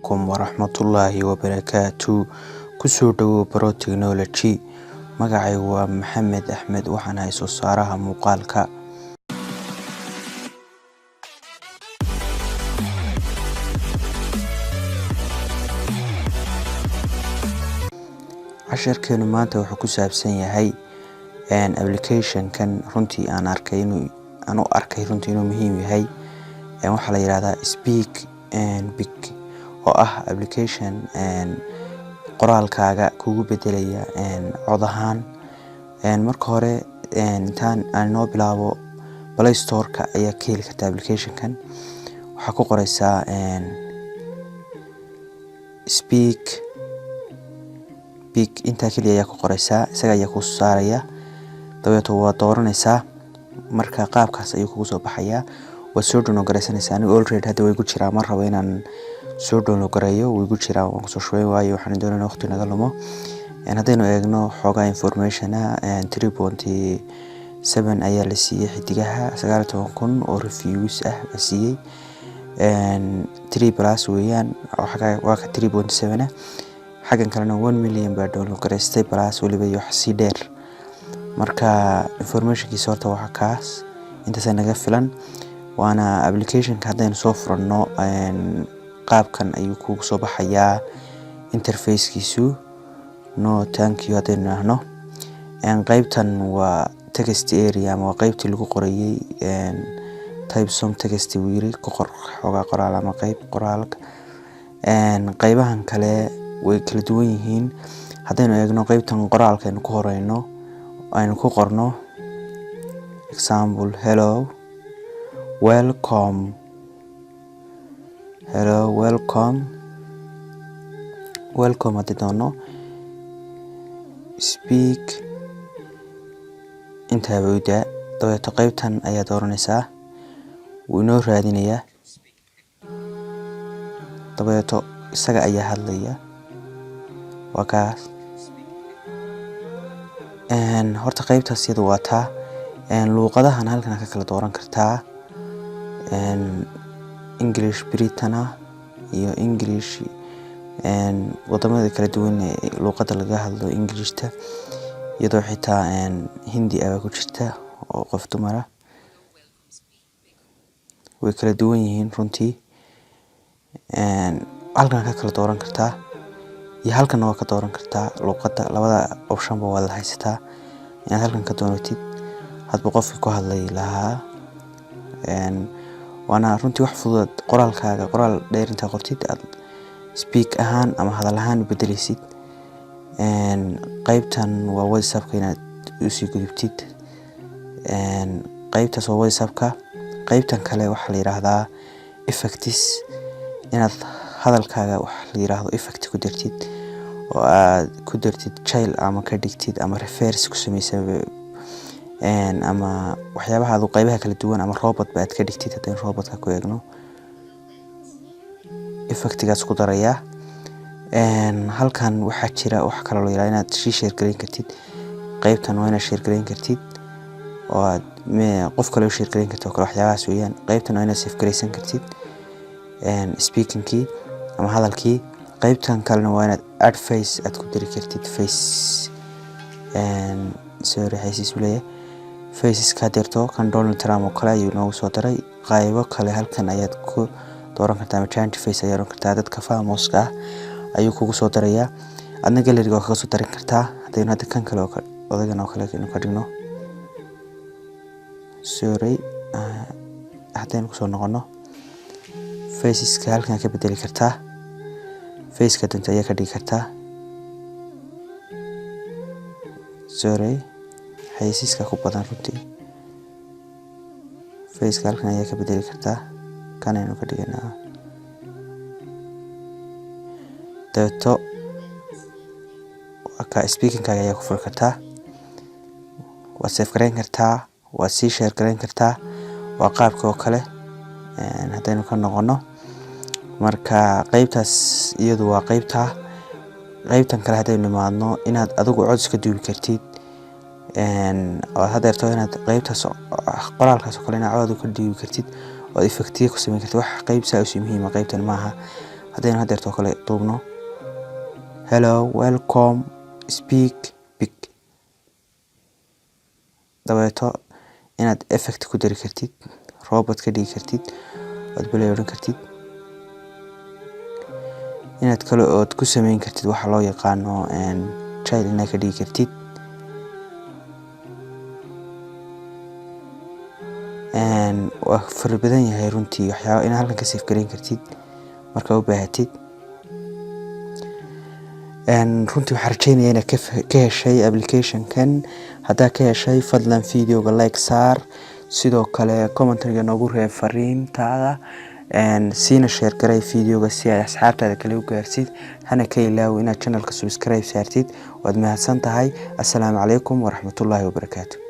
Kum waraxmatullaahi wabarakaatu. Kusoo dhawow Baro Technology. Magacaygu waa Maxamed Axmed, waxaan ahay soo saaraha muuqaalka. Casharkeenu maanta wuxuu ku saabsan yahay application-kan runtii aan arkay inuu aan u arkay runtii inuu muhiim yahay. Waxaa la yiraahdaa Speak Pic, oo ah application qoraalkaaga kugu bedelaya cod ahaan. Marka hore, intaan aan inoo bilaabo, Play Store-ka ayaa ka heli kartaa application-kan. Waxaa ku qoreysaa Speak Pic, intaa kaliya ayaa ku qoreysaa, isaga ayaa kuu saaraya. Dabeeto waa dooranaysaa. Marka qaabkaas ayuu kugu soo baxayaa, waad soo download gareysanaysaa. Aniga already hadda way ku jiraa, ma rabo inaan soo download gareeyo, way ku jiraa, waan kusoo shubay, waayo waxaan doonayna waqti naga lumo. Haddaynu eegno xoogaa information ah, 3.7 ayaa la siiyey xidigaha, 19,000 oo reviews ah la siiyey. 3+ weeyaan, waa ka 3.7 ah. Xaggan kalena 1 million baa download gareystay plus weliba iyo wax sii dheer. Marka informationkiisa horta waa kaas, intaasaa naga filan. Waana applicationka. Haddaynu soo furanno, qaabkan ayuu kugu soo baxayaa interfacekiisu. "No, thank you" haddaynu idhaahno, qeybtan waa text area ama waa qeybtii lagu qorayey. "Type some text" buu yiri, ku qor xoogaa qoraal ama qeyb qoraalka. Qeybahan kale way kala duwan yihiin. Haddaynu eegno qeybtan qoraalka aynu ku horeyno, aynu ku qorno example "Hello, welcome", "Hello, welcome", "welcome" haddii doono, "Speak" intaaba u daa. Dabeeto qeybtan ayaa dooranaysaa, wuu inoo raadinayaa, dabeeto isaga ayaa hadlaya, waa kaas. Horta qeybtaas iyada waa taa. Luuqadahan halkan ka kala dooran kartaa, English Britain ah iyo English wadamada kala duwan ee luuqada laga hadlo Englishta, iyadoo xitaa Hindi ah ku jirta oo qof dumar ah. Way kala duwan yihiin runtii. Halkan ka kala dooran kartaa iyo halkanna waa ka dooran kartaa luuqada. Labada option ba waad haysataa inaad halkan ka dooratid hadba qofkii ku hadlay lahaa. Waana runtii wax fudud, qoraalkaaga qoraal dheer intaa qortid aad speak ahaan ama hadal ahaan u bedeleysid. Qeybtan waa WhatsAppka inaad usii gudubtid. Qeybtaas waa WhatsAppka. Qeybtan kale waxaa la yiraahdaa effects, inaad hadalkaaga wax la yiraahdo effect ku dartid, oo aad ku dartid child ama ka dhigtid ama reverse ku sameysa ama waxyaabaha aad qeybaha kala duwan ama robot ba aad ka dhigtid. Haddaynu robotka ku eegno, effectigaas ku darayaa. Halkan waxaa jira wax kaloo la yiraahdo inaad sii share gareyn kartid. Qeybtan waa inaad share gareyn kartid oo aad qof kale u share gareyn kartid oo kale, waxyaabahaas weeyaan. Qeybtan waa inaad save gareysan kartid speakingkii ama hadalkii. Qeybtan kalena waa inaad add face aad ku dari kartid, face, sorry, xaysiis buu leeyahay. Faceska dirto, kan Donald Trump oo kale ayuu noogu soo daray. Qaybo kale halkan ayaad ku dooran kartaa ama change face ayaad oran kartaa, dadka famouska ah ayuu kugu soo darayaa. Adna galleryga waa kaga soo darin kartaa. Haddaynu hadda kan kale oo odagan oo kale aynu ka dhigno, sorry, haddaynu kusoo noqono faceska, halkan ka bedeli kartaa, faceka doonta ayaa ka dhigi kartaa. Sorry, xayeysiiska ku badan runtii. Faceka halkan ayaa ka bedeli kartaa, kan aynu ka dhiganaa. Dabeeto ka speakingkaaga ayaa ku furi kartaa, waad save gareyn kartaa, waad sii share gareyn kartaa, waa qaabka oo kale. Haddaynu ka noqono marka qeybtaas, iyadu waa qeybta. Qeybtan kale haddaynu nimaadno, inaad adigu cod iska duubi kartid oo hadeerto inaad qeybtaas qoraalkaas oo kale inaad cod ka duubi kartid oo effectiyo ku sameyn kartid. Wax qeyb saa usii muhiima qeybtan maaha. Haddaynu hadeertoo kale duubno, "Hello, welcome, speak big." Dabeeto inaad effect ku dari kartid, robot ka dhigi kartid, ood play odhan kartid, inaad kale ood ku sameyn kartid waxa loo yaqaano child inaad ka dhigi kartid. Waa fara badan yahay runtii waxyaaba inaad halkan ka save gareyn kartid markaa u baahatid. Runtii waxaan rajeynaya inaad ka heshay applicationkan. Haddaa ka heshay, fadlan videoga like saar, sidoo kale commentariga noogu reeb fariintaada, siina share garay videoga si ay asxaabtaada kale u gaarsid. Hana ka ilaawi inaad channelka subscribe saartid. Waad mahadsan tahay. Assalaamu calaykum waraxmatullaahi wabarakaatu.